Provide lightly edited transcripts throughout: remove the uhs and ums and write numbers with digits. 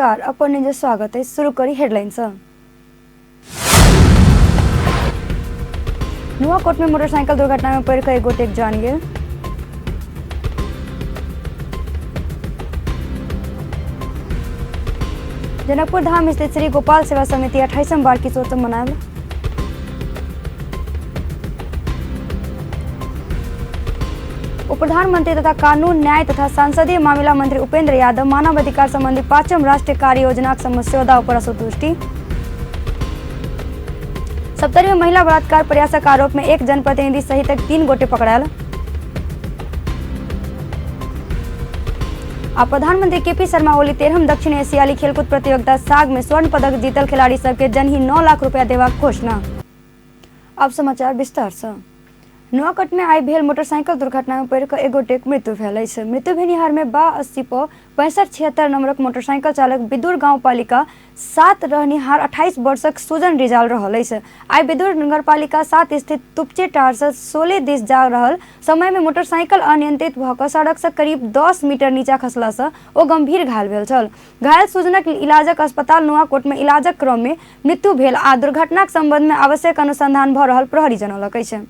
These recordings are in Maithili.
नमस्कार, अपन न्यूज स्वागत है। शुरू करी हेडलाइन से। नुआकोट में मोटरसाइकिल दुर्घटना में पड़ के एक गोटेक जान गेल। जनकपुर धाम स्थित श्री गोपाल सेवा समिति 28वां वार्षिकोत्सव मनायल। उप प्रधानमंत्री तथा कानून न्याय तथा संसदीय मामला मंत्री उपेंद्र यादव मानव अधिकार संबंधी 5वां राष्ट्रीय कार्य योजना मसौदा पर असंतुष्टि। सप्तरी में महिला बलात्कार प्रयासक आरोप में एक जनप्रतिनिधि सहित 3 गोटे पकड़ायल। आ प्रधानमंत्री केपी शर्मा ओली 13वां दक्षिण एशियाली खेलकूद प्रतियोगिता साग में स्वर्ण पदक जीतल खिलाड़ी सबके जनही 9 लाख रुपया देबाक घोषणा। अब समाचार विस्तार से। नुआकोट में आई भेल मोटरसाइकिल दुर्घटना में पड़ि कऽ एक गोटेक मृत्यु भेल अछि। मृत्यु भेनिहार में बा 80 प 6576 नंबरक मोटरसाइकिल चालक विदुर गाउँपालिका 7 रहनिहार 28 वर्षक सुजन रिजाल रहल अछि। आई विदुर नगरपालिका 7 स्थित तुपचे टार से सोले दिस जा रहल समय में मोटरसाइकिल अनियंत्रित भऽ कऽ सड़क से करीब 10 मीटर नीचा खसला से ओ गंभीर घायल भेल छल। घायल सुजनक इलाजक अस्पताल नुआकोट में इलाजक क्रम में मृत्यु भेल आ दुर्घटनाक संबंध में आवश्यक अनुसंधान भऽ रहल प्रहरी जनौलक अछि।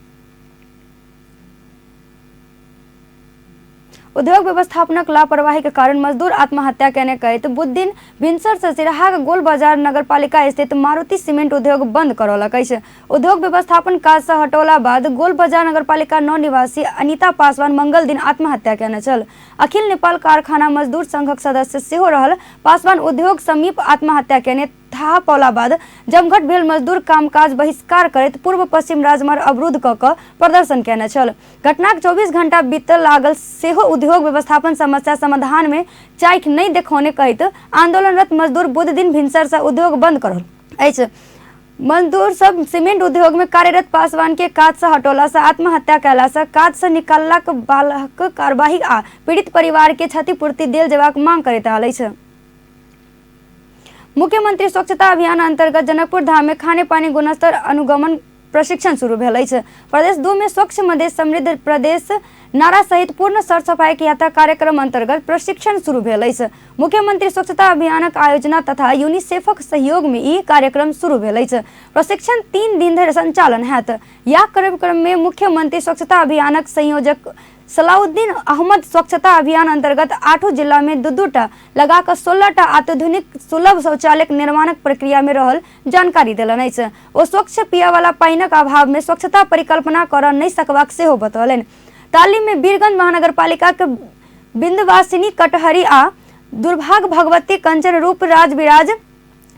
उद्योग व्यवस्थापनक लापरवाही के कारण मजदूर आत्महत्या केने कहैत बुधदिन भिनसर से सिराहाक गोल बाजार नगरपालिका स्थित मारुति सीमेंट उद्योग बंद करौलक अछि। उद्योग व्यवस्थापन काज से हटौला बाद गोल बाजार नगरपालिका 9 निवासी अनिता पासवान मंगल दिन आत्महत्या केने छल। अखिल नेपाल कारखाना मजदूर संघक सदस्य सेहो रहल पासवान उद्योग समीप आत्महत्या केने थाहा पौला बाद जमघट भेल मजदूर कामकाज बहिष्कार करैत पूर्व पश्चिम राजमार्ग अवरुद्ध कऽ कऽ प्रदर्शन केने छल। घटनाक 24 घंटा बीतल लागल सेहो उद्योग व्यवस्थापन समस्या समाधान में चाइख नहि देखौने कहैत आंदोलनरत मजदूर बुध दिन भिनसर से उद्योग बंद करल अछि। मजदूर सब सीमेंट उद्योग में कार्यरत पासवान के काज से हटौला से आत्महत्या कयला से काज से निकाललाक बालक कार्यवाही आ पीड़ित परिवार के क्षतिपूर्ति देल जेबाक मांग करैत रहल अछि। मुख्यमंत्री स्वच्छता अभियान अंतर्गत जनकपुर धाम में खाने पानी गुणस्तर अनुगमन प्रशिक्षण शुरू भेल अछि। प्रदेश 2 में स्वच्छ मधेश समृद्ध प्रदेश नारा सहित पूर्ण सर सफाई के यात्रा कार्यक्रम अंतर्गत प्रशिक्षण शुरू भेल अछि। मुख्यमंत्री स्वच्छता अभियानक आयोजना तथा यूनिसेफक सहयोग में ई कार्यक्रम शुरू भेल अछि। प्रशिक्षण 3 दिन धरि संचालन हैत। यह कार्यक्रम में मुख्यमंत्री स्वच्छता अभियानक संयोजक सलाउद्दीन अहमद स्वच्छता अभियान अंतर्गत 8 जिला में 2-2 टा लगा कऽ 16 टा अत्याधुनिक सुलभ शौचालय निर्माणक प्रक्रिया में रहल जानकारी देलनि अछि। ओ स्वच्छ पियावाला पानिक अभाव में स्वच्छता परिकल्पना करऽ नहि सकबाक सेहो बतौलनि। तालीम में वीरगंज महानगरपालिका के बिंदवासिनी कटहरी आ दुर्भाग भगवती कंचन रूप राज विराज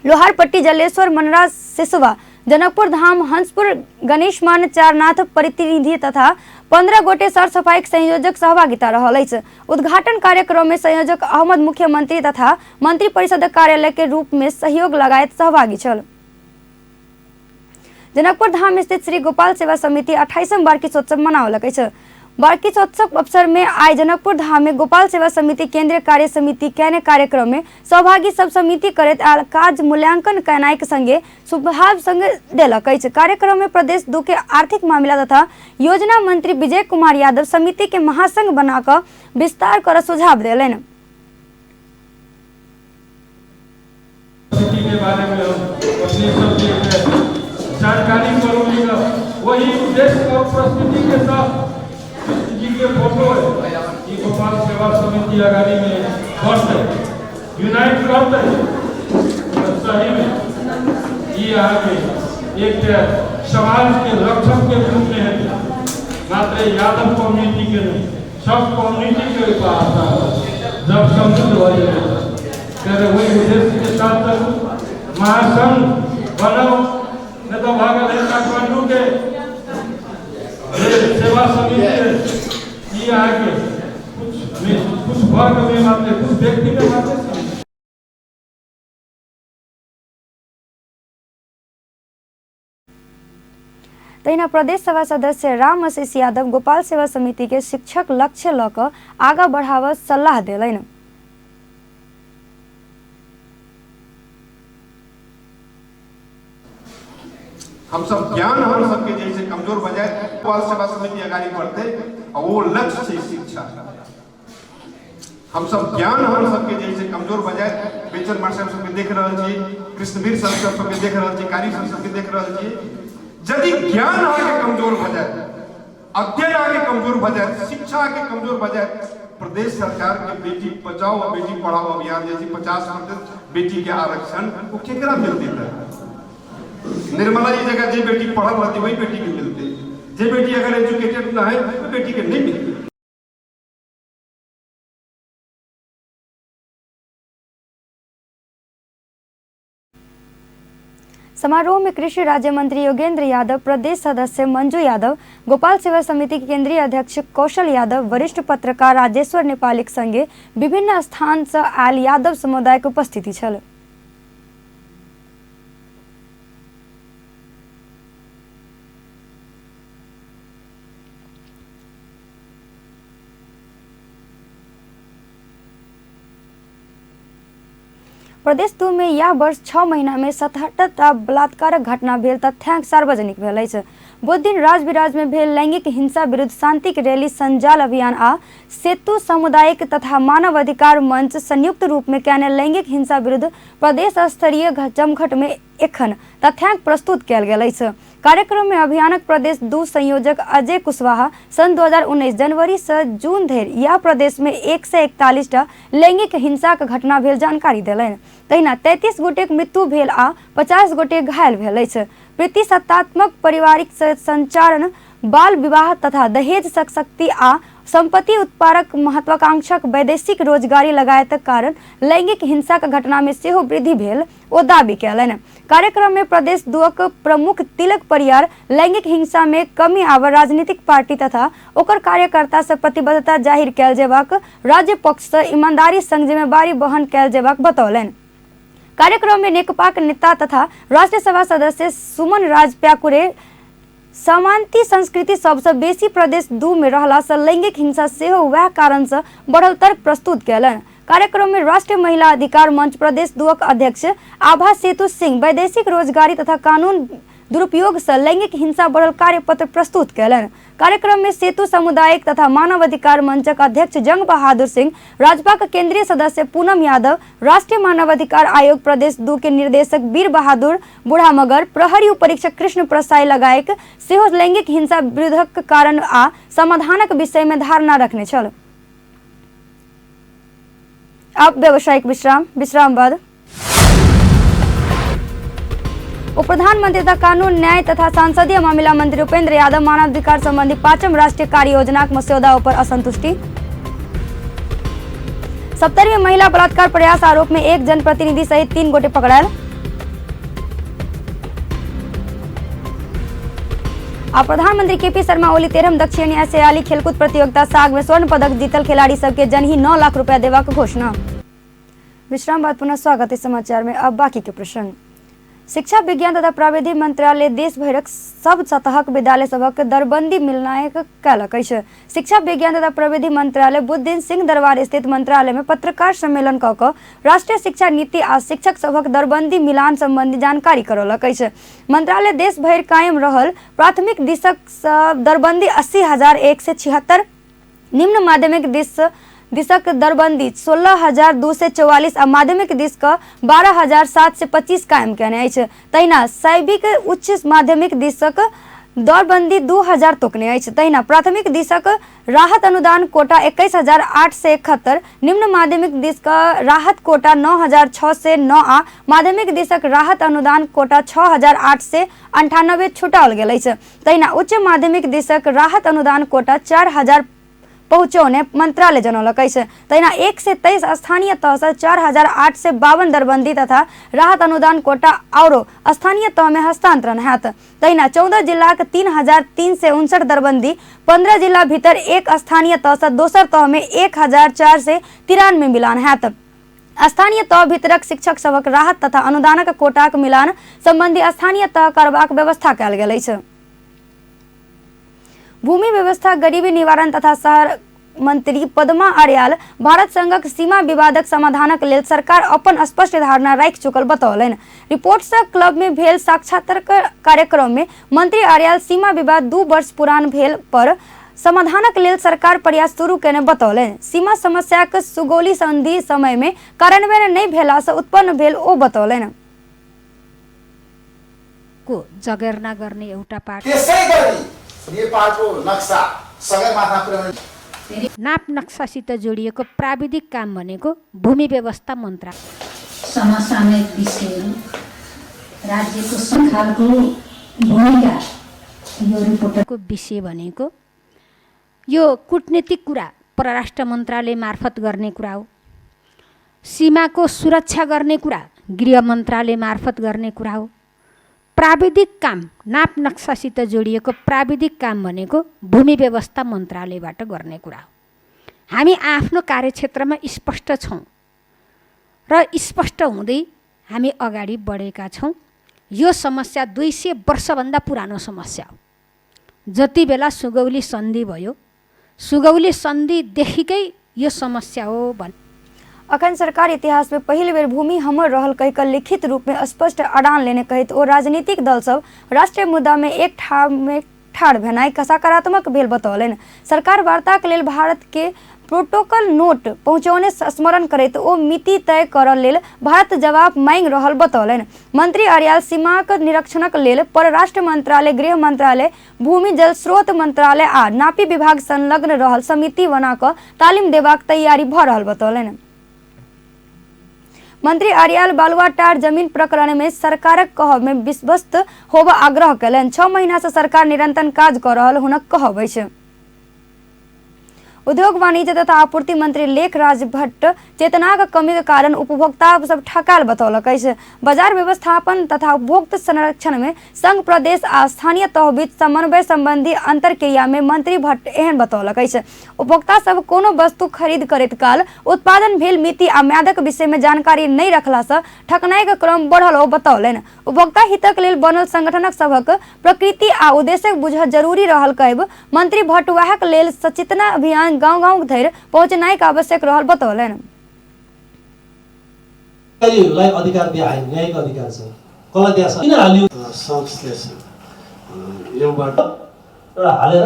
लोहारपट्टी जलेश्वर मनरा सिसवा जनकपुर धाम हंसपुर गणेशमान चारनाथ प्रतिनिधि तथा 15 गोटे सर सफाई संयोजक सहभागिता रहल अछि। उद्घाटन कार्यक्रम में संयोजक अहमद मुख्यमंत्री तथा मंत्री परिषद कार्यालय के रूप में सहयोग लगायत सहभागी छल। जनकपुर धाम स्थित श्री गोपाल सेवा समिति 28वां वार्षिकोत्सव मनाओलक अछि। वार्षिकोत्सव अवसर में आइ जनकपुर धाम में गोपाल सेवा समिति केंद्रीय कार्य समिति केने कार्यक्रम में सहभागी सब समिति करैत आयल काज मूल्यांकन केनाइक संगे सुझाव संग देलक अछि। कार्यक्रम में प्रदेश 2 के आर्थिक मामला तथा योजना मंत्री विजय कुमार यादव समिति के महासंघ बनाकऽ विस्तार कर सुझाव देलनि। के बारे में अपने सब जानकारी करोगे, वही उद्देश्य और प्रस्तुति के साथ जी के फोटो है कि गोपाल सेवा समिति अगाड़ी में बढ़ते यूनाइट करते सही में ये आगे एक समाज के रक्षक के रूप में है, मात्र यादव कम्युनिटी के नहीं, सब कम्युनिटी के पास जब समृद्ध हो जाए वही उद्देश्य के साथ चलू, महासंघ बनाओ, नहीं तो भागल है काठमांडू के सेवा समिति ये आगे कुछ वर्ग में मात्र कुछ व्यक्ति में मात्र। तहिना प्रदेश सभा सदस्य राम आशीष यादव गोपाल सेवा समिति के शिक्षक लक्ष्य लऽ कऽ आगाँ बढ़ाबऽ सलाह देलनि। हम सब ज्ञान हम सबके जैसे कमजोर बजाय गोपाल सेवा समिति अगाड़ी बढ़ते और वो लक्ष्य है शिक्षा। हम सब ज्ञान हम सबके जैसे कमजोर बजाय बेचन मास्टर सबके देख रहल छी, कृष्णवीर सर सबके देख रहल छी, कारी सर सबके देख रहल छी। यदि ज्ञान अहाँके कमजोर भऽ जायत, अध्ययन अहाँके कमजोर भऽ जायत, शिक्षा अहाँके कमजोर भऽ जायत, प्रदेश सरकार के बेटी बचाओ आ बेटी पढ़ाओ अभियान जे छै 50% बेटी के आरक्षण ओ केकरा मिलतै? तऽ निर्मला जी जगह जे बेटी पढ़ल रहती वही बेटी के मिलते, जे बेटी अगर एजुकेटेड न है वो बेटी के नहीं मिलते। समारोह में कृषि राज्य मंत्री योगेंद्र यादव, प्रदेश सदस्य मंजू यादव, गोपाल सेवा समिति के केंद्रीय अध्यक्ष कौशल यादव, वरिष्ठ पत्रकार राजेश्वर नेपालीक संगे विभिन्न स्थान से आयल यादव समुदाय के उपस्थिति छल। प्रदेश 2 में यह वर्ष 6 महीना में 77टा बलात्कारक घटना भेल तथ्यांक सार्वजनिक भेल अछि। बुधदिन राजविराज में भेल लैंगिक हिंसा विरुद्ध शांतिक रैली संजाल अभियान आ सेतु सामुदायिक तथा मानव अधिकार मंच संयुक्त रूप में कयने लैंगिक हिंसा विरुद्ध प्रदेश स्तरीय जमघट में एखन तथ्यांक प्रस्तुत कयल गेल अछि। कार्यक्रम में अभियानक प्रदेश 2 संयोजक अजय कुशवाहा सन 2019 जनवरी से जून धरि यह प्रदेश में 141टा लैंगिक हिंसाक घटना भेल जानकारी देलनि। तहिना 33 गोटेक मृत्यु भेल आ 50 गोटे घायल भेल अछि। प्रतिसत्तात्मक पारिवारिक संचारण, बाल विवाह तथा दहेज शक्ति आ संपत्ति उत्पादक महत्वाकांक्षाक वैदेशिक रोजगारी लगायतक कारण लैंगिक हिंसाक घटना में सेहो वृद्धि भेल ओ दावी कयलनि। कार्यक्रम में प्रदेश 2 प्रमुख तिलक परियार लैंगिक हिंसा में कमी आबर राजनीतिक पार्टी तथा ओकर कार्यकर्ता से प्रतिबद्धता जाहिर कयल जेबाक, राज्य पक्ष से ईमानदारी संग जिम्मेवारी वहन कयल जेबाक बतौलनि। कार्यक्रम में नेकपाक नेता तथा राष्ट्रीय सभा सदस्य सुमन राज प्याकुरे समानती संस्कृति सबसँ बेसी प्रदेश 2 में रहला से लैंगिक हिंसा सेहो वएह कारण से बढ़ल तर्क प्रस्तुत कयलनि। कार्यक्रम में राष्ट्रीय महिला अधिकार मंच प्रदेश 2 अध्यक्ष आभा सेतु सिंह वैदेशिक रोजगारी तथा कानून दुरुपयोग से लैंगिक हिंसा बढ़ल कार्यपत्र प्रस्तुत कयलनि। कार्यक्रम में सेतु सामुदायिक तथा मानव अधिकार मंचक अध्यक्ष जंग बहादुर सिंह, राजपा के केंद्रीय सदस्य पूनम यादव, राष्ट्रीय मानवाधिकार आयोग प्रदेश 2 के निर्देशक वीर बहादुर बुढ़ामगर, प्रहरी उपरीक्षक कृष्ण प्रसाई लगायक सेहो लैंगिक हिंसा विरुद्धक कारण आ समाधानक विषय में धारणा रखने छल। अब व्यावसायिक विश्राम, विश्राम बाद उप प्रधानमंत्री तथा कानून न्याय तथा संसदीय मामला मंत्री उपेंद्र यादव मानवाधिकार संबंधी 5म राष्ट्रीय कार्य योजनाक मस्यौदा पर असंतुष्टि। 70 में महिला बलात्कार प्रयास आरोप में एक जनप्रतिनिधि सहित 3 गोटे पकड़ायल। आ प्रधानमंत्री केपी शर्मा ओली 13म दक्षिण एशियाली खेलकूद प्रतियोगिता साग में स्वर्ण पदक जीतल खिलाड़ी सबके जनही 9 लाख रुपया देबाक घोषणा। विश्राम बाद पुनः स्वागत है समाचार में। अब बाकी के प्रसंग। शिक्षा विज्ञान तथा प्राविधिक मंत्रालय देश भरक सब सतहक विद्यालय सभक दरबंदी मिलनायक कयलक अछि। शिक्षा विज्ञान तथा प्रविधि मंत्रालय बुधदिन सिंह दरबार स्थित मंत्रालय में पत्रकार सम्मेलन कऽ कऽ राष्ट्रीय शिक्षा नीति आ शिक्षक सभक दरबंदी मिलान संबंधी जानकारी करौलक अछि। मंत्रालय देश भरि कायम रहल प्राथमिक दिशक दरबंदी 80,176, निम्न माध्यमिक दिशक दरबंदी 16,244 आ माध्यमिक दिश के 12,725 कायम कयने अछि। तहिना शैविक उच्च माध्यमिक दिशक दरबंदी 2,000 तोकने अछि। तहिना प्राथमिक दिशक राहत अनुदान कोटा 21,871, निम्न माध्यमिक दिश के राहत कोटा 9,609 आ माध्यमिक दिशक राहत अनुदान कोटा 6,898 छुटाओल गेल अछि। तहिना उच्च माध्यमिक दिशक राहत अनुदान कोटा 4,000 पहुँचौने मंत्रालय जनौलक अछि। तहिना 123 स्थानीय तहसँ 4,852 दरबंदी तथा राहत अनुदान कोटा औरो स्थानीय तह में हस्तांतरण हैत। तहिना 14 जिलाक 3,359 दरबंदी, 15 जिला भीतर एक स्थानीय तहसँ दोसर तह में 1,493 मिलान हैत। स्थानीय तह भीतरक शिक्षक सभक राहत तथा अनुदानक कोटाक मिलान संबंधी स्थानीय तह करबाक व्यवस्था कयल गेल अछि। भूमि व्यवस्था, गरीबी निवारण तथा शहर मंत्री पद्मा आर्याल भारत संघक सीमा विवादक समाधानक लेल सरकार अपन स्पष्ट धारणा राखि चुकल बतौलनि। रिपोर्ट्स क्लब में भेल साक्षात्कार कार्यक्रम में मंत्री आर्याल सीमा विवाद 2 वर्ष पुरान भेल पर समाधानक लेल सरकार प्रयास शुरू केने बतौलनि। सीमा समस्याक सुगौली संधि समय में कार्यान्वयन नहि भेला सँ उत्पन्न भेल ओ बतौलनि। को जगेर्ना गर्ने एउटा पाठ। त्यसै गरी नेपालको नक्सा सगरमाथा पुर्याउने नाप नक्सासित जोडिएको प्राविधिक काम भनेको भूमि व्यवस्था मन्त्रालय। समसामयिक विषयहरू, राज्यको खालको भूमिका यो रिपोर्टर को विषय भनेको यो कूटनीतिक कुरा परराष्ट्र मन्त्रालय मार्फत गर्ने कुरा हो। सीमाको सुरक्षा गर्ने कुरा गृह मन्त्रालय मार्फत गर्ने कुरा हो। प्राविधिक काम, नाप नक्सासित जोडिएको प्राविधिक काम भनेको भूमि व्यवस्था मन्त्रालयबाट गर्ने कुरा हो। हामी आफ्नो कार्यक्षेत्रमा स्पष्ट छौँ र स्पष्ट हुँदै हामी अगाडि बढेका छौँ। यो समस्या 200 वर्षभन्दा पुरानो समस्या हो। जति बेला सुगौली सन्धि भयो, सुगौली सन्धिदेखिकै यो समस्या हो भन्। अखन सरकार इतिहास में पहिल बेर भूमि हमर रहल कहि कऽ लिखित रूप में स्पष्ट अडान लेने कहैत ओ राजनीतिक दल सब राष्ट्रीय मुद्दा में एक ठाम में ठाढ़ भेनाइ सकारात्मक भेल बतौलनि। सरकार वार्ताक लेल भारत के प्रोटोकॉल नोट पहुंचौने स्मरण करैत ओ मिति तय करऽ लेल भारत जवाब मांगि रहल बतौलनि। मंत्री अर्याल सीमाक निरीक्षणक लेल परराष्ट्र मंत्रालय, गृह मंत्रालय, भूमि जल स्रोत मंत्रालय आ नापी विभाग संलग्न रहल समिति बना कऽ तालिम देबाक तैयारी भऽ रहल बतौलनि। मंत्री अर्याल बालुवाटार जमीन प्रकरण में सरकारक कहब में विश्वस्त होबऽ आग्रह कयलनि। 6 महीना से सरकार निरंतर काज कऽ रहल हुनक कहब अछि। उद्योग वाणिज्य तथा आपूर्ति मंत्री लेखराज भट्ट चेतनाक कमीक कारण उपभोक्ता सब ठकायल बतौलक अछि। बाजार व्यवस्थापन तथा उपभोक्ता संरक्षण में संघ, प्रदेश आ स्थानीय तह बीच समन्वय संबंधी अंतरक्रिया में मंत्री भट्ट एहन बतौलक अछि। उपभोक्ता सब कोनो वस्तु खरीद करैत काल उत्पादन भेल मिति आ म्यादक विषय में जानकारी नहि रखला सँ ठकनाइक क्रम बढ़ल ओ बतौलनि। उपभोक्ता हितक लेल बनल संगठनक सभक प्रकृति आ उद्देश्य बुझऽ जरूरी रहल कहब मंत्री भट्ट वाहक लेल सचेतना अभियान गांव-गांव धरि पहुंचनाइ आवश्यक रहल बतौलनि। अधिकारीहरूलाई अधिकार दिए होइन, न्यायिक अधिकार छ, कसलाई दिएको छ, किन हालियो? संश्लेषण योबाट एउटा हालेर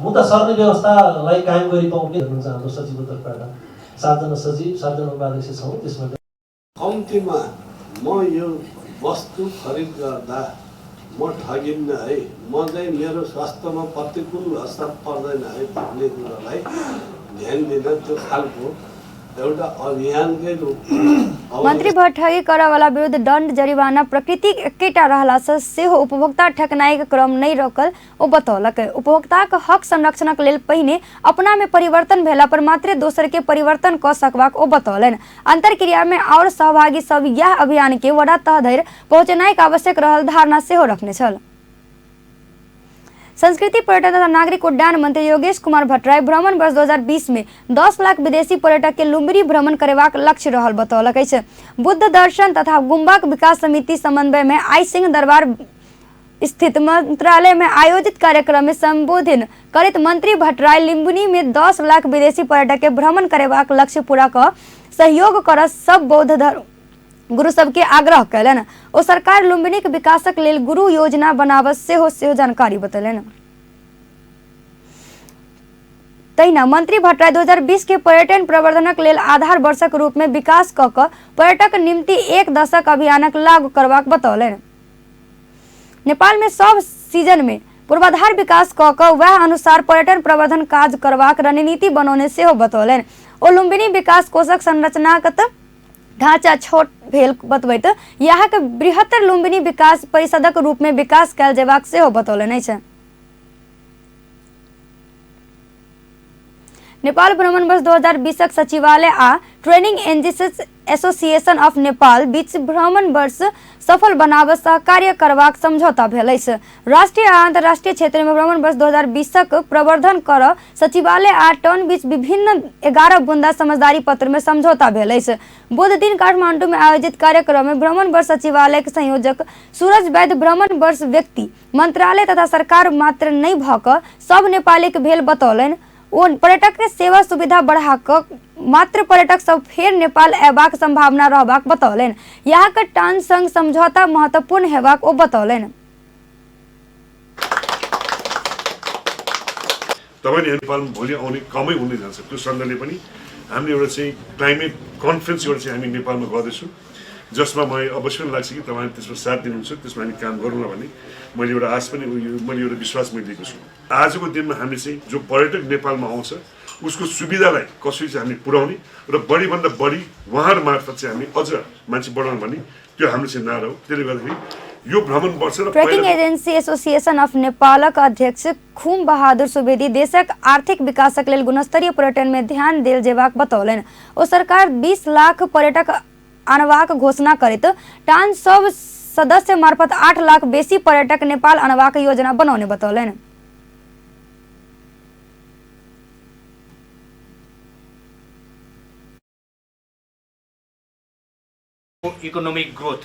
मुद्दा सर्ने व्यवस्थालाई कायम गरी पाउने हुनुहुन्छ। हाम्रो सचिवको तर्फबाट 7 जना सचिव, 7 जना उपाध्यक्ष छौँ त्यसमा। कम्तीमा म यो वस्तु खरिद गर्दा म ठगिन्न है, म चाहिँ मेरो स्वास्थ्यमा प्रतिकूल असर पर्दैन है भन्ने कुरालाई ध्यान दिन त्यो खालको एउटा अभियानकै रूपमा मंत्री भट्ट ठगी करऽ विरुद्ध दंड जरिमाना प्रकृति एकेटा रहला सँ सेहो उपभोक्ता ठकनाइक क्रम नहि रोकल ओ बतौलक। उपभोक्ताक हक संरक्षणक लेल पहिने अपना में परिवर्तन भेला पर मात्रे दोसर के परिवर्तन कऽ सकबाक ओ बतौलनि। अंतरक्रिया में आओर सहभागी सब यैह अभियान के वडा तह धरि पहुंचेनाइ आवश्यक रहल धारणा सेहो रखने छल। संस्कृति, पर्यटन तथा नागरिक उड्डयन मंत्री योगेश कुमार भट्टराई भ्रमण वर्ष 2020 में 10 लाख विदेशी पर्यटक के लुम्बिनी भ्रमण करेबाक लक्ष्य रहल बतौलक अछि। बुद्ध दर्शन तथा गुम्बाक विकास समिति समन्वय में आई सिंह दरबार स्थित मंत्रालय में आयोजित कार्यक्रम में संबोधन करैत मंत्री भट्टराई लुम्बिनी में 10 लाख विदेशी पर्यटक के भ्रमण करेबाक लक्ष्य पूरा कऽ सहयोग करऽ सब बौद्ध धर्म गुरु सबके आग्रह कयलनि। ओ सरकार लुम्बिनीक विकासक लेल गुरु योजना बनाबऽ सेहो सेहो जानकारी बतेलनि। तहिना मंत्री भट्टराई 2020 के पर्यटन प्रवर्धनक लेल आधार वर्षक रूप में विकास कऽ कऽ पर्यटक निम्ति एक दशक अभियानक लागू करबाक बतौलनि। नेपाल में सब सीजन में पूर्वाधार विकास कऽ कऽ वएह अनुसार पर्यटन प्रवर्धन काज करबाक रणनीति बनौने सेहो बतौलनि। ओ लुम्बिनी विकास कोषक संरचनागत ढांचा छोट भेल बतबैत यहाँक बृहत्तर लुम्बिनी विकास परिषदक रूप में विकास कयल जेबाक सेहो बतौलनि अछि। नेपाल भ्रमण वर्ष 2020 सचिवालय आ training agencies association of Nepal बीच भ्रमण वर्ष सफल बनाबऽ सहकार्य करबाक समझौता भेल अछि। राष्ट्रीय आ अंतर्राष्ट्रीय क्षेत्र में भ्रमण वर्ष 2020 प्रवर्धन करऽ सचिवालय आ टन बीच विभिन्न 11 बुंदा समझदारी पत्र में समझौता भेल अछि। बुध दिन काठमांडू में आयोजित कार्यक्रम में भ्रमण वर्ष सचिवालय के संयोजक सूरज वैद्य भ्रमण वर्ष व्यक्ति, मंत्रालय तथा सरकार मात्र नहि भऽ कऽ सब नेपालीके भेल बतौलनि। ओ पर्यटक के सेवा सुविधा बढ़ा कऽ मात्र पर्यटक सब फेर नेपाल अयबाक संभावना रहबाक बतौलनि। यहाँक टान संग समझौता महत्वपूर्ण हेबाक ओ बतौलनि। त तपाईँले नेपालमा भोलि आउने कमै हुँदै जान्छ। त्यो सन्दर्भले पनि हामीले एउटा चाहिँ क्लाइमेट कन्फरेन्स एउटा चाहिँ हामी नेपालमा गर्दैछौँ, जसमा मलाई अवश्य पनि लाग्छ कि तपाईँले त्यसमा साथ दिनुहुन्छ, त्यसमा हामी काम गरौँ भन्ने मैले एउटा आश पनि, मैले एउटा विश्वास मैले लिएको छु। आजको दिनमा हामीले चाहिँ जो पर्यटक नेपालमा आउँछ उसको सुविधालाई कसरी चाहिँ हामी पुर्याउने र बढीभन्दा बढी उहाँहरू मार्फत चाहिँ हामी अझ मान्छे बढाउनु भन्ने त्यो हाम्रो चाहिँ नारा हो। त्यसले गर्दाखेरि यो भ्रमण वर्ष र ट्रेकिङ एजेन्सी एसोसिएसन अफ नेपालक अध्यक्ष खुम बहादुर सुवेदी देशक आर्थिक विकासक लेल गुणस्तरीय पर्यटन में ध्यान देल जेबाक बतौलनि। ओ सरकार 20 लाख पर्यटक आनबाक घोषणा करैत टान सब सदस्य मार्फत 8 लाख बेसी पर्यटक नेपाल आनबाक योजना बनाउने बतौलनि। इकोनोमिक ग्रोथ,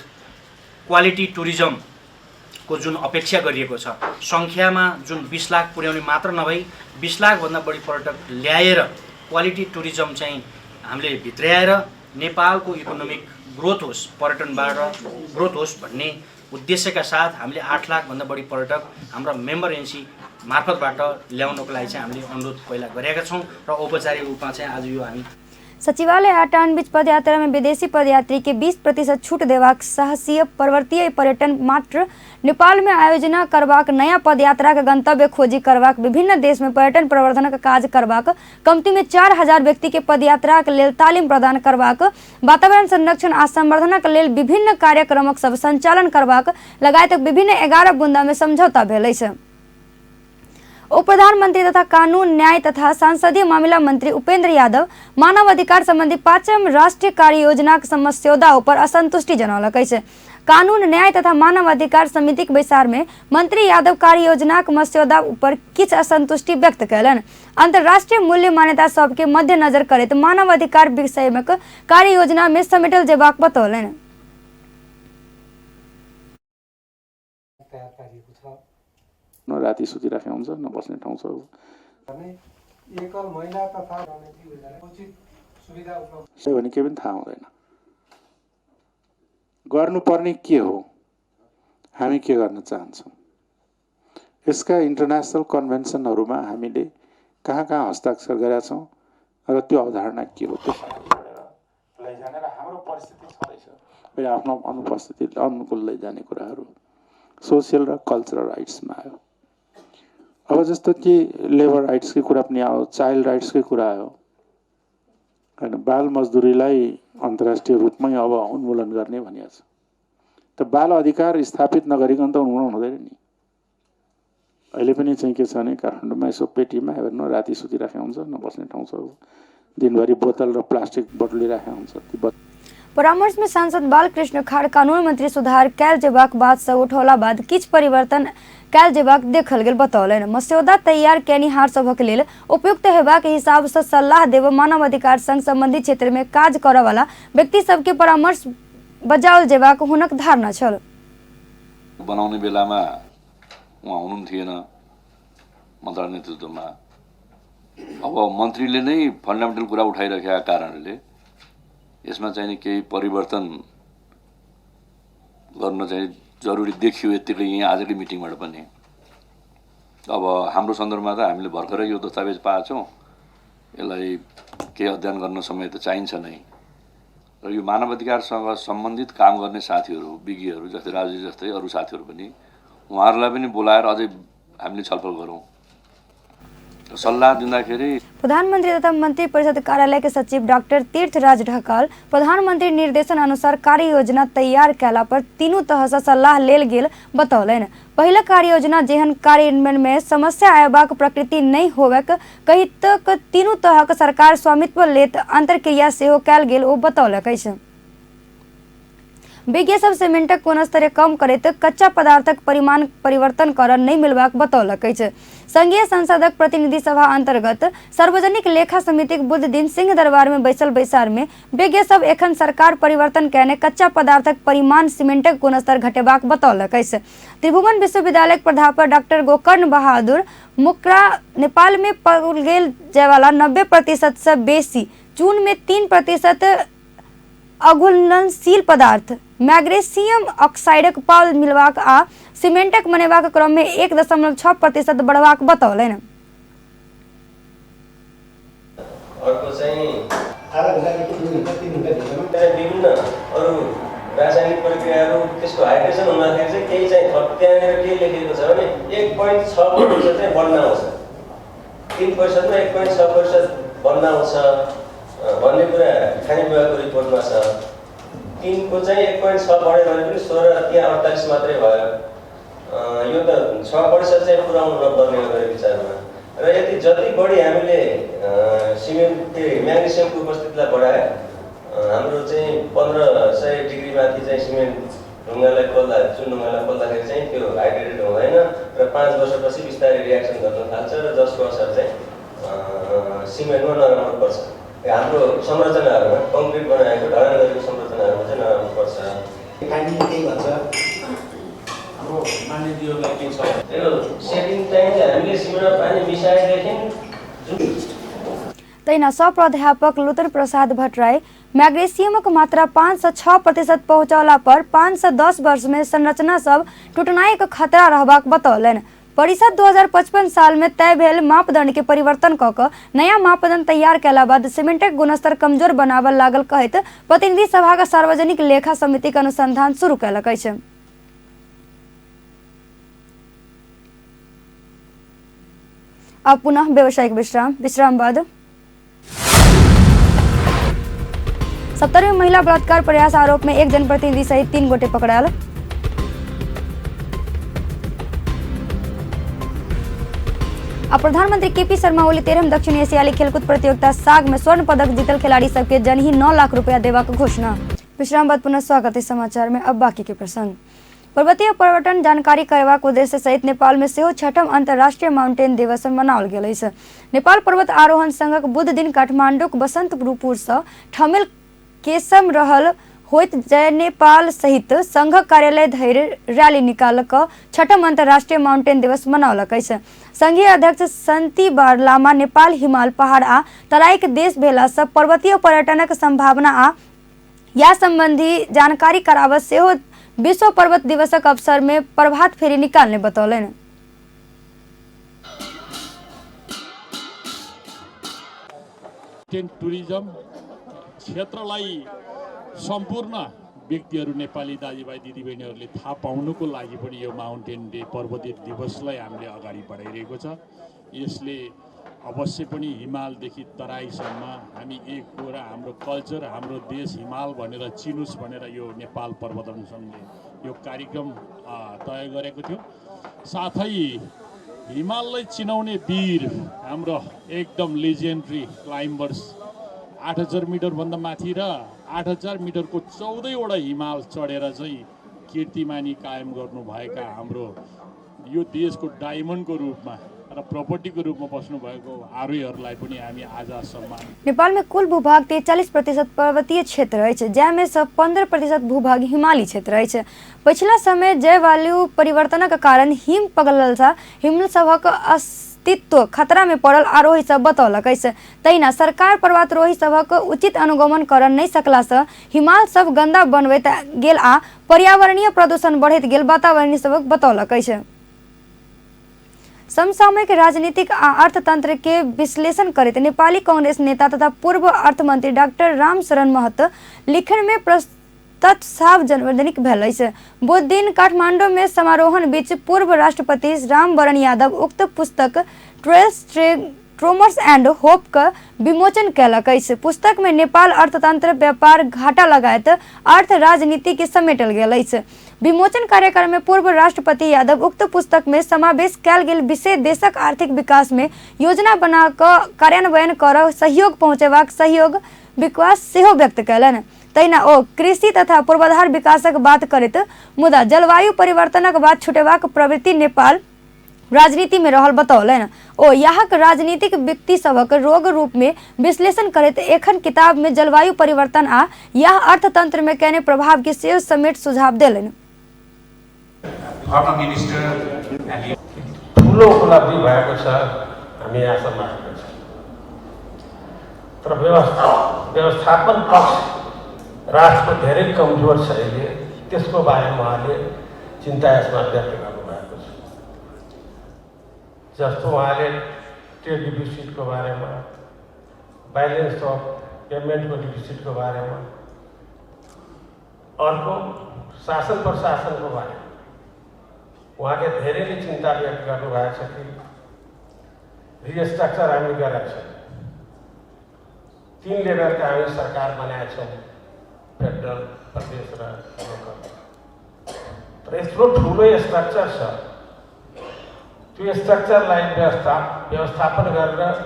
क्वालिटी टुरिज्मको जुन अपेक्षा गरिएको छ, सङ्ख्यामा जुन 20 लाख पुर्याउने मात्र नभई 20 लाखभन्दा बढी पर्यटक ल्याएर क्वालिटी टुरिज्म चाहिँ हामीले भित्र्याएर नेपालको इकोनोमिक ग्रोथ होस्, पर्यटनबाट ग्रोथ होस् भन्ने उद्देश्यका साथ हामीले 8 लाखभन्दा बढी पर्यटक हाम्रा मेम्बर एजेन्सी मार्फतबाट ल्याउनको लागि चाहिँ हामीले अनुरोध पहिला गरेका छौँ र औपचारिक रूपमा चाहिँ आज यो हामी सचिवालय आटान बीच पदयात्रा में विदेशी पदयात्री के 20% छूट देवाक साहसीय पर्वतीय पर्यटन मात्र नेपाल में आयोजना करबाक नया पदयात्रा के गंतव्य खोजी करबाक विभिन्न देश में पर्यटन प्रवर्धनक काज करबाक कमती में 4000 व्यक्ति के पदयात्रा के लेल तालीम प्रदान करबाक वातावरण संरक्षण आ संवर्धनक लेल विभिन्न कार्यक्रमक सब संचालन करबाक लगायत विभिन्न 11 बुंदा में समझौता भेल अछि। उप प्रधानमंत्री तथा कानून न्याय तथा संसदीय मामला मंत्री उपेंद्र यादव मानव अधिकार संबंधी 5म राष्ट्रीय कार्य योजनाक मस्यौदा ऊपर असंतुष्टि जनौलक अछि। कानून न्याय तथा मानव अधिकार समितिक बैसार में मंत्री यादव कार्य योजनाक मस्यौदा ऊपर किछु असंतुष्टि व्यक्त कयलनि। अंतर्राष्ट्रीय मूल्य मान्यता सबके मद्देनजर करैत मानव अधिकार विषयक कार्य योजना में समेटल जेबाक बतौलनि। न राति सुतिराखेको हुन्छ न बस्ने ठाउँ छ। भने केही पनि थाहा हुँदैन। गर्नुपर्ने के हो, हामी के गर्न चाहन्छौँ, यसका इन्टरनेसनल कन्भेन्सनहरूमा हामीले कहाँ कहाँ हस्ताक्षर गरेका छौँ र त्यो अवधारणा के हो, त्यो लैजाने र हाम्रो परिस्थिति छँदैछ फेरि आफ्नो अनुपस्थिति अनुकूल लैजाने कुराहरू सोसियल र कल्चरल राइट्समा आयो। अब जस्तो कि लेबर राइट्सकै कुरा पनि आयो, चाइल्ड राइट्सकै कुरा आयो हैन, बाल मजदुरीलाई अन्तर्राष्ट्रिय रूपमै अब उन्मूलन गर्ने भनिएको छ। त बाल अधिकार स्थापित नगरिकन त उन्मूलन हुँदैन नि। अहिले पनि चाहिँ के छ भने काठमाडौँमा यसो पेटीमा हेर्नु राति सुतिराखेको हुन्छ न बस्ने ठाउँ छ, दिनभरि बोतल र प्लास्टिक बटुलिराखेको हुन्छ। परामर्श में सांसद बालकृष्ण खाड़ कानून मंत्री सुधार कैल जेबाक बात से उठौला बाद किछु परिवर्तन कैल जेबाक देखल गेल बतौलनि। मस्यौदा तैयार केनिहार सभक लेल उपयुक्त हेबाक हिसाब से सलाह देब मानव अधिकार संग संबंधित क्षेत्र में काज करऽ वाला व्यक्ति सबके परामर्श बजाओल जेबाक हुनक धारणा छल। बनाउने बेलामा उहाँ हुनुहुन्थेन मन्त्रालय नेतृत्वमा। अब मन्त्रीले नै फन्डामेन्टल कुरा उठाइराखेका कारणले यसमा चाहिँ केही परिवर्तन गर्न चाहिँ जरुरी देखियो यत्तिकै यहीँ आजकै मिटिङबाट पनि। अब हाम्रो सन्दर्भमा त हामीले भर्खरै यो दस्तावेज पाएको छौँ, यसलाई केही अध्ययन गर्न समय त चाहिन्छ नै। र यो मानवाधिकारसँग सम्बन्धित काम गर्ने साथीहरू, विज्ञहरू जस्तै राजु जस्तै अरू साथीहरू पनि उहाँहरूलाई पनि बोलाएर अझै हामीले छलफल गरौँ सल्लाह दिँदाखेरि। प्रधानमंत्री तथा मंत्री परिषद कार्यालय के सचिव डॉक्टर तीर्थराज ढकाल प्रधानमंत्री निर्देशन अनुसार कार्य योजना तैयार कैला पर तीनू तह से सलाह लेल गेल बतौलनि। पहिला कार्य योजना जेहन कार्यान्वयन में समस्या आयबाक प्रकृति नहीं होबक कहित तीनू तहक सरकार स्वामित्व लेत अंतरक्रिया सेहो कैल गेल ओ बतौलक अछि। विज्ञ सब सीमेंटक गुणस्तर कम करैत कच्चा पदार्थक परिमाण परिवर्तन कर नहीं मिलबाक बतौलक अछि। संघीय संसदक प्रतिनिधि सभा अंतर्गत सार्वजनिक लेखा समितिक बुध दिन सिंह दरबार में बैसल बैसार में विज्ञ सब एखन सरकार परिवर्तन कयने कच्चा पदार्थक परिमाण सीमेंटक गुणस्तर घटेबाक बतौलक अछि। त्रिभुवन विश्वविद्यालयक प्राध्यापक डॉक्टर गोकर्ण बहादुर मुकरा नेपाल में पाओल गेल जायवाला 90% से बेसी चून में 3% अघुलनशील पदार्थ मैग्नीशियम ऑक्साइडक पाल मिलबाक आ सीमेंटक बनेबाक क्रम में 1.6% बढ़बाक बतौलनि। अर्को चाहिँ आधा घन्टादेखि 2 घन्टा 3 घन्टा भित्रमा विभिन्न अरू रासायनिक प्रक्रियाहरू त्यसको हाइड्रेसन हुँदाखेरि चाहिँ केही चाहिँ थप त्यहाँनिर के लेखिएको छ भने 1.6% चाहिँ बढ्न आउँछ, 3%मा 1.6% बढ्न आउँछ भन्ने कुरा खानी विभागको रिपोर्टमा छ। 3को चाहिँ 1.6 बढ्यो भने पनि 16 त्यहाँ 48 मात्रै भयो। यो त 6% चाहिँ पुऱ्याउनु नपर्ने हो मेरो विचारमा। र यति जति बढी हामीले सिमेन्ट के म्याग्नेसियमको उपस्थितिलाई बढायो, हाम्रो चाहिँ 1500 डिग्रीमाथि चाहिँ सिमेन्ट ढुङ्गालाई खोल्दा, चुन ढुङ्गालाई खोल्दाखेरि चाहिँ त्यो हाइड्रेटेड हुँदैन र 5 वर्षपछि बिस्तारै रियाक्सन गर्न थाल्छ र जसको असर चाहिँ सिमेन्टमा नराम्रो पर्छ। हाम्रो संरचनाहरूमा कङ्क्रिट बनाएको ढलान गरेको संरचनाहरूमा चाहिँ नराम्रो पर्छ। हाम्रो मान्यज्यूहरूलाई के छ यो सेटिङ टाइम चाहिँ हामीले सिमेन्टमा पानी मिसाएदेखि तहिना सह प्राध्यापक लुतन प्रसाद भट्टराई मैग्नीशियमक मात्रा 5 से 6% पहुँचौला पर 5 से 10 वर्ष में संरचना सब टूटनाइक खतरा रहबाक बतौलनि। परिषद 2055 साल में तय भेल मापदंड के परिवर्तन क कऽ नया मापदंड तैयार कयला बाद सीमेंटक गुणस्तर कमजोर बनाबऽ लागल कहैत प्रतिनिधि सभाक सार्वजनिक लेखा समितिक अनुसंधान शुरू कयलक अछि। अब पुनः व्यावसायिक विश्राम। विश्राम बाद 70वीं महिला बलात्कार प्रयास आरोप में एक जनप्रतिनिधि सहित 3 गोटे पकड़ायल। आ प्रधानमंत्री केपी शर्मा ओली 13 दक्षिण एशियाली खेलकूद प्रतियोगिता साग में स्वर्ण पदक जीतल खिलाड़ी सबके जनही 9 लाख रुपया देवाक घोषणा। विश्राम बाद पुनः स्वागत है समाचार में। अब बाकी के प्रसंग। पर्वतीय पर्यटन जानकारी करबाक उद्देश्य सहित नेपाल में सेहो 6ठम अंतर्राष्ट्रीय माउंटेन दिवस मनाओल गेल अछि। नेपाल पर्वत आरोहण संघक बुध दिन काठमांडूक बसंतपुर सँ ठमेल केसम रहल होइत जय नेपाल सहित संघक कार्यालय धरि रैली निकाल कऽ 6ठम अंतर्राष्ट्रीय माउंटेन दिवस मनाओलक अछि। संघीय अध्यक्ष संति बार लामा नेपाल हिमाल पहाड़ आ तराईक देश भेला सँ पर्वतीय पर्यटनक संभावना आ या संबंधी जानकारी कराबऽ सेहो विश्व पर्वत दिवसक अवसर में प्रभात फेरी निकालने बतौलनि। टुरिज्म क्षेत्रलाई सम्पूर्ण व्यक्तिहरू नेपाली दाजुभाइ दिदीबहिनीहरूले थाहा पाउनुको लागि पनि यो माउन्टेन डे पर्वतीय दिवसलाई हामीले अगाडि बढाइरहेको छ। यसले अवश्य पनि हिमालदेखि तराईसम्म हामी एक हो र हाम्रो कल्चर हाम्रो देश हिमाल भनेर चिनुस् भनेर यो नेपाल पर्वतन सङ्घले यो कार्यक्रम तय गरेको थियो। साथै हिमाललाई चिनाउने वीर हाम्रो एकदम लेजेन्ड्री क्लाइम्बर्स 8000 मिटरभन्दा माथि र 8000 मिटरको 14वटा हिमाल चढेर चाहिँ कीर्तिमानी कायम गर्नुभएका हाम्रो यो देशको डायमन्डको रूपमा र प्रपर्टीको रूपमा बस्नुभएको आरोहीहरूलाई पनि हामी आज सम्मान। नेपाल में कुल भूभाग 43% पर्वतीय क्षेत्र अछि, जाहिमे सँ 15% भूभाग हिमाली क्षेत्र अछि। पछिला समय जलवायु परिवर्तनक कारण हिम पगलला हिमल सभक अस्तित्व खतरा में पड़ल आरोही सब बतौलक अछि। तहिना सरकार पर्वतारोही सभक उचित अनुगमन कर नहि सकला सँ हिमाल सब गंदा बनबैत गेल आ पर्यावरणीय प्रदूषण बढ़ैत गेल वातावरणीय सभक बतौलक अछि। समसामयिक राजनीतिक आ अर्थतंत्र के विश्लेषण करैत नेपाली कांग्रेस नेता तथा पूर्व अर्थमंत्री डॉक्टर रामशरण महतो लिखन में प्रस्तुत सार्वजनिक भेल अछि। बुध दिन काठमांडू में समारोहन बीच पूर्व राष्ट्रपति रामवरण यादव उक्त पुस्तक ट्रेल्स ट्रोमर्स एंड होप के विमोचन कयलक अछि। पुस्तक में नेपाल अर्थतंत्र व्यापार घाटा लगायत अर्थ राजनीति के समेटल गेल अछि। विमोचन कार्यक्रम में पूर्व राष्ट्रपति यादव उक्त पुस्तक में समावेश कयल गेल विषय देशक आर्थिक विकास में योजना बना कऽ कार्यान्वयन कर सहयोग पहुँचेबाक सहयोग विकास सेहो व्यक्त कयलनि। तहिना ओ कृषि तथा पूर्वाधार विकासक बात करैत मुदा जलवायु परिवर्तनक बात छुटेबाक प्रवृत्ति नेपाल राजनीति में रहल बतौलनि। ओ यहाँक राजनीतिक व्यक्ति सभक रोग रूप में विश्लेषण करैत एखन किताब में जलवायु परिवर्तन आ यह अर्थतंत्र में कयने प्रभाव के सेहो समेट सुझाव देलनि। ठुलो उपलब्धि भएको छ, हामी यहाँसम्म आएको छ। तर व्यवस्थापन पक्ष राष्ट्रको धेरै कमजोर छ अहिले, त्यसको बारेमा उहाँले चिन्ता यसमा व्यक्त गर्नुभएको छ। जस्तो उहाँले ट्रेड डिफिसिटको बारेमा, ब्यालेन्स अफ पेमेन्टको डिफिसिटको बारेमा, अर्को शासन प्रशासनको बारेमा उहाँले धेरैले चिन्ता व्यक्त गर्नुभएको छ कि रिस्ट्रक्चर हामी गरेका छौँ, 3 लेभलका हामी सरकार बनाएका छौँ, फेडरल, प्रदेश र लोकल। तर यत्रो ठुलो स्ट्रक्चर छ, त्यो स्ट्रक्चरलाई व्यवस्थापन गरेर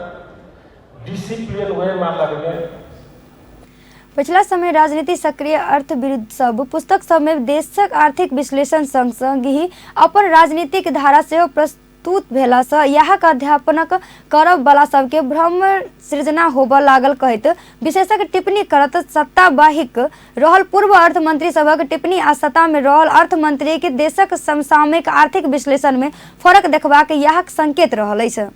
डिसिप्लिन वेमा लग्ने। पछिला समय राजनीति सक्रिय अर्थविद सब पुस्तक सब में देशक आर्थिक विश्लेषण संग संग ही अपन राजनीतिक धारा सेहो प्रस्तुत भेला सँ यहाँक अध्यापनक करब वाला सबके भ्रम सृजना होबऽ लागल कहैत विशेषज्ञ टिप्पणी करत सत्तावाहिक रहल पूर्व अर्थमंत्री सभक टिप्पणी आ सत्ता में रहल अर्थमंत्री के देशक समसामयिक आर्थिक विश्लेषण में फरक देखबाक यहाँक संकेत रहल अछि।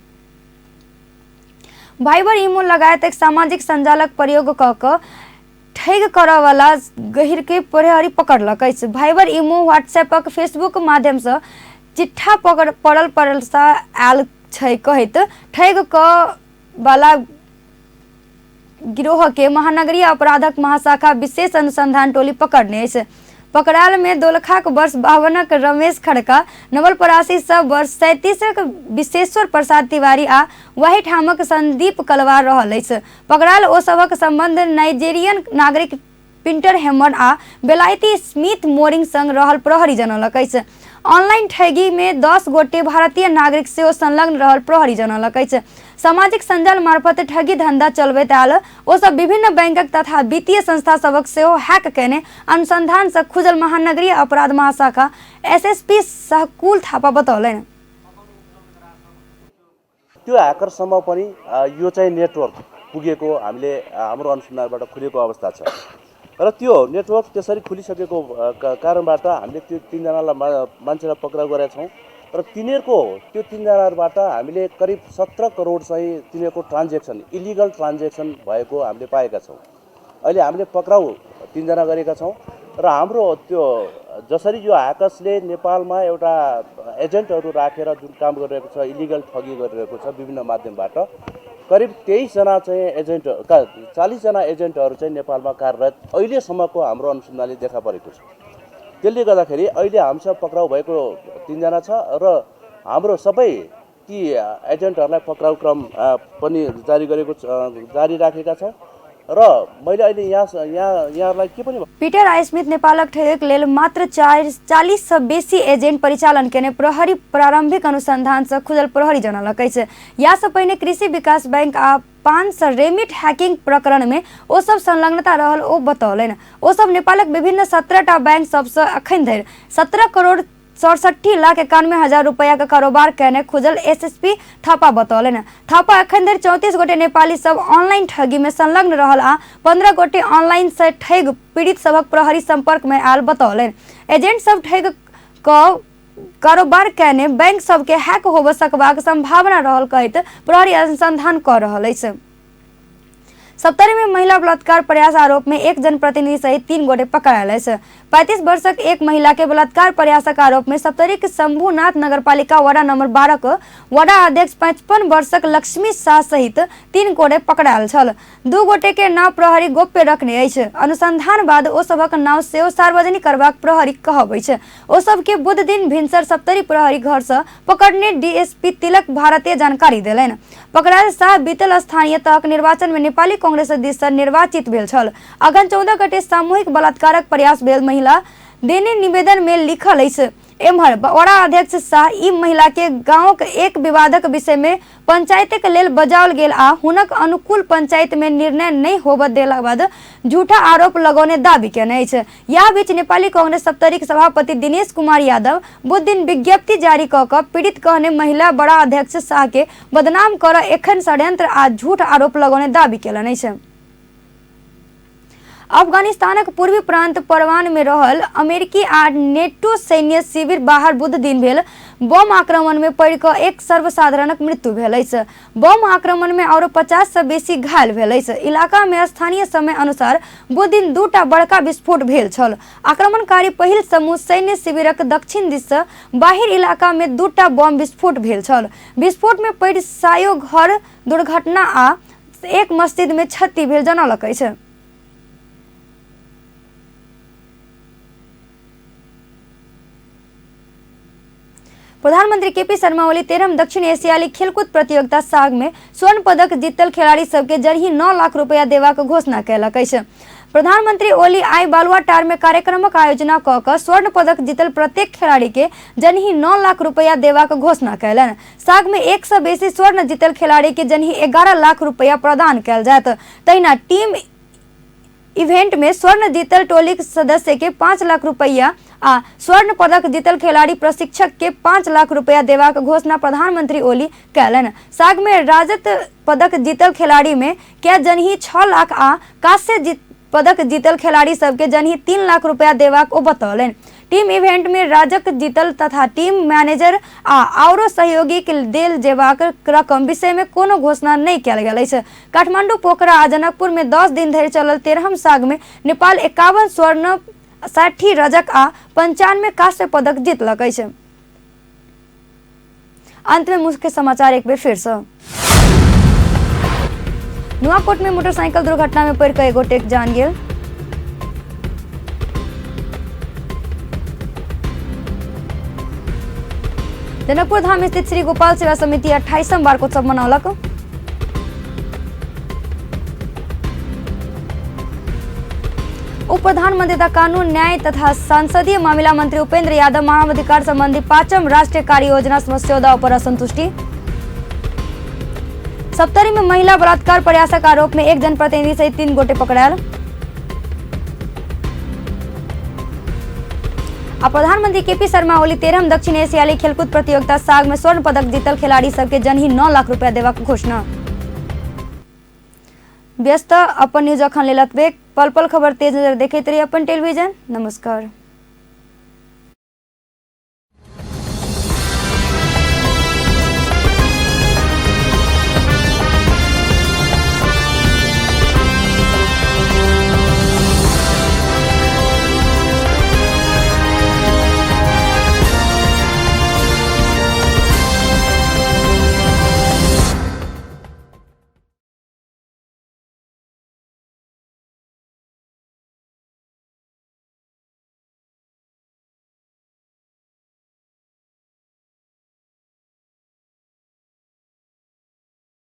भाइबर, इमो लगायत एक सामाजिक संजालक प्रयोग कऽ कऽ ठैग करऽवला गहिरके प्रहरी पकड़लक अछि। भाइबर, इमो, व्हाट्सएपक फेसबुक माध्यमसँ चिट्ठा पड़ल पड़लसँ आयल छै कहैत ठैग कऽ वाला गिरोहके महानगरीय अपराधक महाशाखा विशेष अनुसंधान टोली पकड़ने अछि। पकड़ायल में दोलखाक वर्ष 52 रमेश खड़का, नवलपरासी सँ वर्ष 37 विश्वेश्वर प्रसाद तिवारी आ वहीठामक संदीप कलवार रहल अछि। पकड़ायल ओ सभक संबंध नाइजेरियन नागरिक पिंटर हेमर आ बेलायती स्मिथ मोरिंग संग रहल प्रहरी जनौलक अछि। ऑनलाइन ठगी में 10 गोटे भारतीय नागरिक सेहो संलग्न रहल प्रहरी जनौलक अछि। सामाजिक संजाल मार्फत ठगी धंधा चलबैत आयल ओ सब विभिन्न बैंकक तथा वित्तीय संस्था सभक सेहो हैक केने अनुसंधान सँ खुजल महानगरीय अपराध महाशाखा एसएसपी सहकुल थापा बतौलनि। त्यो ह्याकरसम्म पनि यो चाहिँ नेटवर्क पुगेको हामीले हाम्रो अनुसन्धानबाट खुलेको अवस्था छ र त्यो नेटवर्क त्यसरी खुलिसकेको कारणबाट हामीले त्यो 3 जनालाई मान्छेलाई पक्राउ गरेका छौँ र तिनीहरूको त्यो 3 जनाबाट हामीले करिब 17 करोड चाहिँ तिनीहरूको ट्रान्जेक्सन, इलिगल ट्रान्जेक्सन भएको हामीले पाएका छौँ। अहिले हामीले पक्राउ 3 जना गरेका छौँ र हाम्रो त्यो जसरी यो ह्याकर्सले नेपालमा एउटा एजेन्टहरू राखेर जुन काम गरिरहेको छ, इलिगल ठगी गरिरहेको छ विभिन्न माध्यमबाट, करिब 23 जना चाहिँ एजेन्ट 40 जना एजेन्टहरू चाहिँ नेपालमा कार्यरत अहिलेसम्मको हाम्रो अनुसन्धानले देखा परेको छ। त्यसले गर्दाखेरि अहिले हामीसँग पक्राउ भएको 3 जना छ र हाम्रो सबै ती एजेन्टहरूलाई पक्राउ क्रम पनि जारी गरेको जारी राखेका छौँ र मैले अहिले यहाँ यहाँ यहाँहरूलाई के पनि। पीटर I Smith नेपालक ठगक लेल मात्र 40 सँ बेसी एजेंट परिचालन केने प्रहरी प्रारंभिक अनुसंधान सँ खुजल प्रहरी जनौलक अछि। या सँ पहिने कृषि विकास बैंक आ 500 रेमिट हैकिंग प्रकरण में ओ सब संलग्नता रहल ओ बतौलनि। ओ सब नेपालक विभिन्न 17टा बैंक सबसँ अखन धरि 17 करोड़ 67 लाख 91 हजार रुपया का कारोबार केने खुजल एसएसपी थापा बतौलनि। थापा अखन धरि 34 गोटे नेपाली सब ऑनलाइन ठगी में संलग्न रहल आ 15 गोटे ऑनलाइन से ठग पीड़ित सभक प्रहरी संपर्क में आयल बतौलनि। एजेंट सब ठग क कारोबार केने बैंक सबके हैक होबऽ सकबाक संभावना रहल कहैत प्रहरी अनुसंधान कऽ रहल अछि। सप्तरी में महिला बलात्कार प्रयास आरोप में एक जनप्रतिनिधि सहित 3 गोटे पकड़ायल अछि। 35 वर्षक एक महिला के बलात्कार प्रयासक आरोप में सप्तरी के शंभुनाथ नगरपालिका वार्ड नंबर 12 के वार्ड अध्यक्ष 55 वर्षक लक्ष्मी शाह सहित 3 गोटे पकड़ायल छल। 2 गोटे के नाव प्रहरी गोप्य रखने अछि। अनुसंधान बाद ओ सभक नाव सेहो सार्वजनिक करबाक प्रहरी कहब अछि। ओ सबके बुध दिन भिनसर सप्तरी प्रहरी घर से पकड़ने डीएसपी तिलक भारतीय जानकारी देलनि। पकड़ायल शाह बीतल स्थानीय तहक निर्वाचन में नेपाली कांग्रेस दिस सँ निर्वाचित भेल छल। अगहन 14 गते सामूहिक बलात्कारक प्रयास भेल महिला देने निवेदन में लिखल अछि। एम्हर वडा अध्यक्ष शाह ई महिला के गांव के एक विवादक विषय में पंचायत के लेल बजाओल गेल आ हुनक अनुकूल पंचायत में निर्णय नहीं होबऽ देला बाद झूठा आरोप लगौने दावी केने अछि। यह बीच नेपाली कांग्रेस सप्तरी के सभापति दिनेश कुमार यादव बुध दिन विज्ञप्ति जारी कऽ कऽ पीड़ित कहने महिला बड़ा अध्यक्ष शाह के बदनाम कर एखन षड्यंत्र आ झूठ आरोप लगौने दावी केलनि अछि। अफगानिस्तानक पूर्वी प्रांत परवान में रहल अमेरिकी आ नेटो सैन्य शिविर बाहर बुध दिन भेल बम आक्रमण में पड़ि कऽ एक सर्वसाधारणक मृत्यु भेल अछि। बम आक्रमण में आरो 50 सँ बेसी घायल भेल अछि। इलाका में स्थानीय समय अनुसार बुध दिन 2टा बड़का विस्फोट भेल छल। आक्रमणकारी पहिल समूह सैन्य शिविरक दक्षिण दिस सँ बाहर इलाका में 2टा बम विस्फोट भेल छल। विस्फोट में पड़ि सायो घर दुर्घटना आ एक मस्जिद में क्षति भेल जनौलक अछि। प्रधानमंत्री केपी शर्मा ओली 13म दक्षिण एशियाली खेलकूद प्रतियोगिता साग में स्वर्ण पदक जीतल खिलाड़ी सबके जरही 9 लाख रुपया देबाक घोषणा कयलक अछि। प्रधानमंत्री ओली आइ बालुवाटार में कार्यक्रमक आयोजना कऽ कऽ स्वर्ण पदक जीतल प्रत्येक खिलाड़ी के जनही 9 लाख रुपया देबाक घोषणा कयलनि। साग में 1 सँ बेसी स्वर्ण जीतल खिलाड़ी के जनही 11 लाख रुपया प्रदान कयल जायत। तहिना टीम इवेंट में स्वर्ण जीतल टोली सदस्य के 5 लाख रुपया आ स्वर्ण पदक जीतल खिलाड़ी प्रशिक्षक के 5 लाख रुपया देबाक घोषणा प्रधानमंत्री ओली कयलनि। साग में रजत पदक जीतल खिलाड़ी में के जनही 6 लाख आ कांस्य पदक जीतल खिलाड़ी सबके जनही 3 लाख रुपया देबाक ओ बतौलनि। टीम इवेंट में रजत जीतल तथा टीम मैनेजर आ आओरो सहयोगी के देल जेबाक रकम विषय में कोनो घोषणा नहीं कयल गेल अछि। काठमांडू, पोखरा आ जनकपुर में 10 दिन धरि चलल 13म साग में नेपाल 51 स्वर्ण, 60 रजत आ 95 कांस्य पदक जीतलक अछि। अंत में मुख्य समाचार एक बेर फिर से। नुआकोट में मोटरसाइकिल दुर्घटना में पड़ि कऽ एक गोटेक जान गेल। जनकपुर धाम स्थित श्री गोपाल सेवा समिति 28म वार्षिकोत्सव मनौलक। उप प्रधानमंत्री तथा कानून न्याय तथा संसदीय मामला मंत्री उपेंद्र यादव मानवाधिकार संबंधी 5म राष्ट्रीय कार्य योजना मस्यौदा पर असंतुष्टि। सप्तरी में महिला बलात्कार प्रयासक आरोप में एक जनप्रतिनिधि सहित 3 गोटे पकड़ायल। आ प्रधानमंत्री केपी शर्मा ओली 13म दक्षिण एशियाली खेलकूद प्रतियोगिता साग में स्वर्ण पदक जीतल खिलाड़ी सबके जनही 9 लाख रुपया देबाक घोषणा। व्यस्त अपन न्यूज अखन लेल एतबे। पल पल खबर तेज नजर देखैत रही अपन टेलीविजन। नमस्कार।